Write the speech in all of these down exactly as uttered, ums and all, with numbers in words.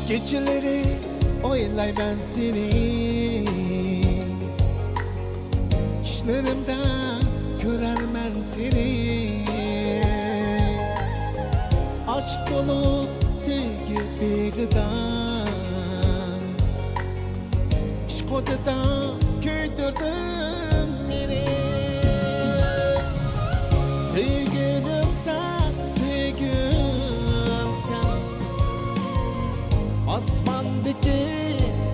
كېچىلىرى ئويلايمەن سېنى، چۈشلىرىمدە كۆرەرمەن سېنى. ئاشىق بولۇپ سۆيگۈ بېغىدا، ئىشق ئوتىدا كۆيدۈردۈڭ مېنى. سۆيگۈنۈم سەن، سۆيگۈم سەن، ئاسماندىكى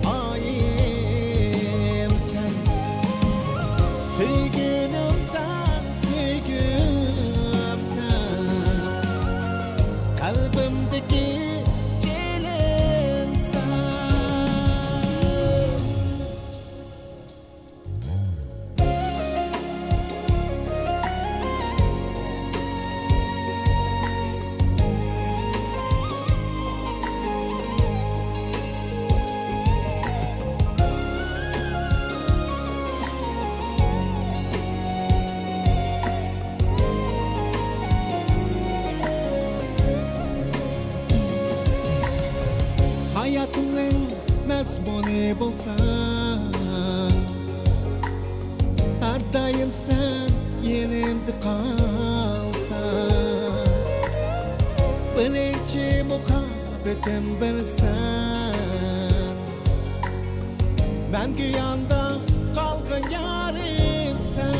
ئايىم سەن. سۆيگۈنۈم سەن، سۆيگۈم سەن، قەلبىمدىكى كېلىنسەن. ھاياتىمنىڭ مەزمۇنى بولساڭ، ھەر دائىم سەن يېنىمدا قالساڭ، بىرىنچى مۇھەببىتىم بىرسەن، مەڭگۈ ياندا قالغان يارىمسەن.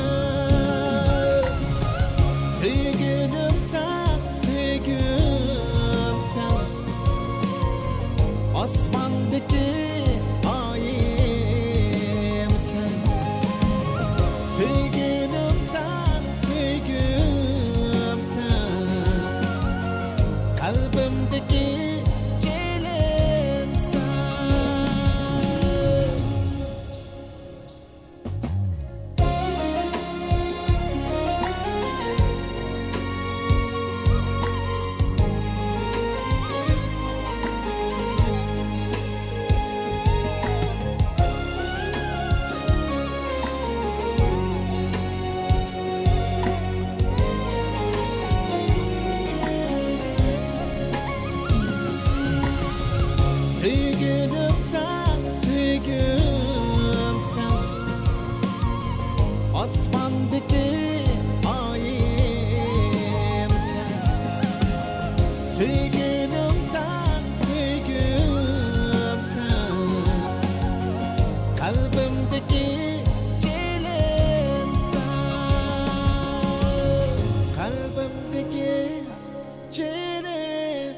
سۆيگۈنۈم سەن، سۆيگۈم سەن، ئاسماندىكى ئايىم سەن. سۆيگۈنۈم سەن، سۆيگۈم سەن، قەلبىمدىكى كېلىنسەن. سۆيگۈنۈم سەن، سۆيگۈم سەن، ئاسماندىكى ئايىم سەن. سۆيگۈنۈم سەن، سۆيگۈم سەن، قەلبىمدىكى كېلىنسەن، قەلبىمدىكى جېنىمسەن.